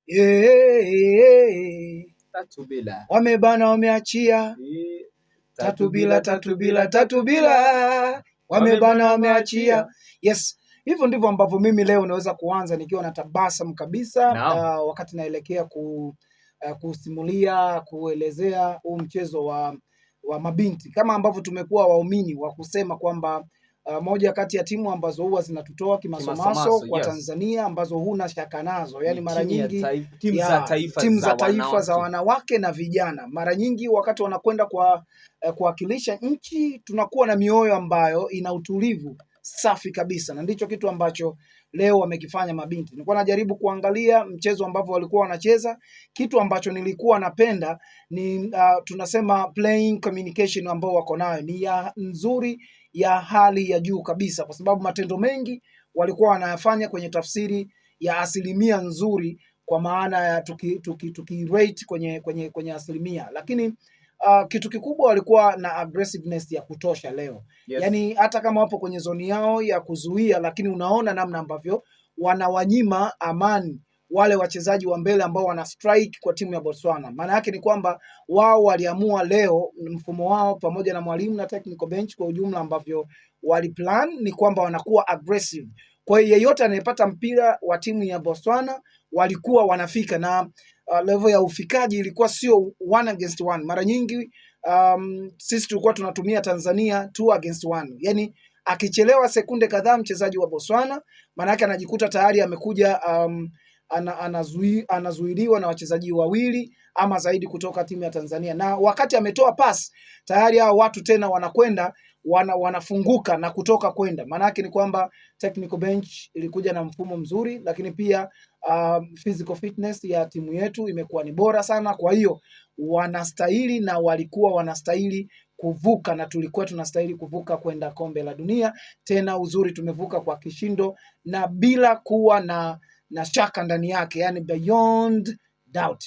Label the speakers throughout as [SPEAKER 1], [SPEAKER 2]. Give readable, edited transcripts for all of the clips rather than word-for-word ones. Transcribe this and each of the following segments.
[SPEAKER 1] Yeah.
[SPEAKER 2] 3-0.
[SPEAKER 1] Wamebana, wameachia 3-0, 3-0, 3-0, wamebana, wameachia. Yes, hivyo ndivyo ambavyo mimi leo naweza kuanza nikiwa na tabasamu kabisa wakati naelekea kusimulia, kuelezea huu mchezo wa mabinti, kama ambavyo tumekuwa waumini wa kusema kwamba moja kati ya timu ambazo huwa zinatutoa kimasomaso
[SPEAKER 2] Kimasomaso,
[SPEAKER 1] kwa Tanzania ambazo huna shaka nazo, yani
[SPEAKER 2] Ni
[SPEAKER 1] mara
[SPEAKER 2] timu ya
[SPEAKER 1] nyingi
[SPEAKER 2] timu za taifa
[SPEAKER 1] timu
[SPEAKER 2] za
[SPEAKER 1] za taifa za
[SPEAKER 2] wanawake.
[SPEAKER 1] Wanawake na vijana, mara nyingi wakati wanakwenda kwa kuwakilisha nchi, tunakuwa na mioyo ambayo ina utulivu safi kabisa, na ndicho kitu ambacho leo wamekifanya mabinti. Nilikuwa najaribu kuangalia mchezo ambavyo walikuwa wanacheza. Kitu ambacho nilikuwa napenda ni tunasema playing communication ambao wako nayo ni ya nzuri ya hali ya juu kabisa, kwa sababu matendo mengi walikuwa wanayafanya kwenye tafsiri ya asilimia nzuri, kwa maana ya tuki rate kwenye asilimia, lakini kitu kikubwa walikuwa na aggressiveness ya kutosha leo. Yaani hata kama wapo kwenye zoni yao ya kuzuia, lakini unaona namna ambavyo wanawanyima amani wale wachezaji wa mbele ambao wana strike kwa timu ya Botswana. Maana yake ni kwamba wao waliamua leo mfumo wao pamoja na mwalimu na technical bench kwa ujumla ambavyo waliplan ni kwamba wanakuwa aggressive. Kwa hiyo yeyote anayepata mpira wa timu ya Botswana walikuwa wanafika na level ya ufikaji ilikuwa sio one against one. Mara nyingi sisi tulikuwa tunatumia Tanzania two against one, yani akichelewa sekunde kadhaa mchezaji wa Botswana, maana yake anajikuta tayari amekuja anazuiliwa na wachezaji wawili ama zaidi kutoka timu ya Tanzania, na wakati ametoa pass tayari hao watu tena wanakwenda wanafunguka na kutoka kwenda. Maana yake ni kwamba technical bench ilikuja na mfumo mzuri, lakini pia physical fitness ya timu yetu imekuwa ni bora sana. Kwa hiyo wanastahili na walikuwa wanastahili kuvuka na tulikuwa tunastahili kuvuka kwenda Kombe la Dunia. Tena uzuri tumevuka kwa kishindo na bila kuwa na shaka ndani yake, yani beyond doubt.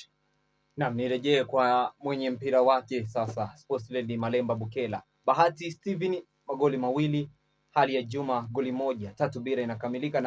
[SPEAKER 2] Naam, nirejee kwa mwenye mpira wake sasa, Sports Lady Malemba Bukela. Bahati Steven magoli 2, Hali ya Juma goli 1, 3-0 inakamilika na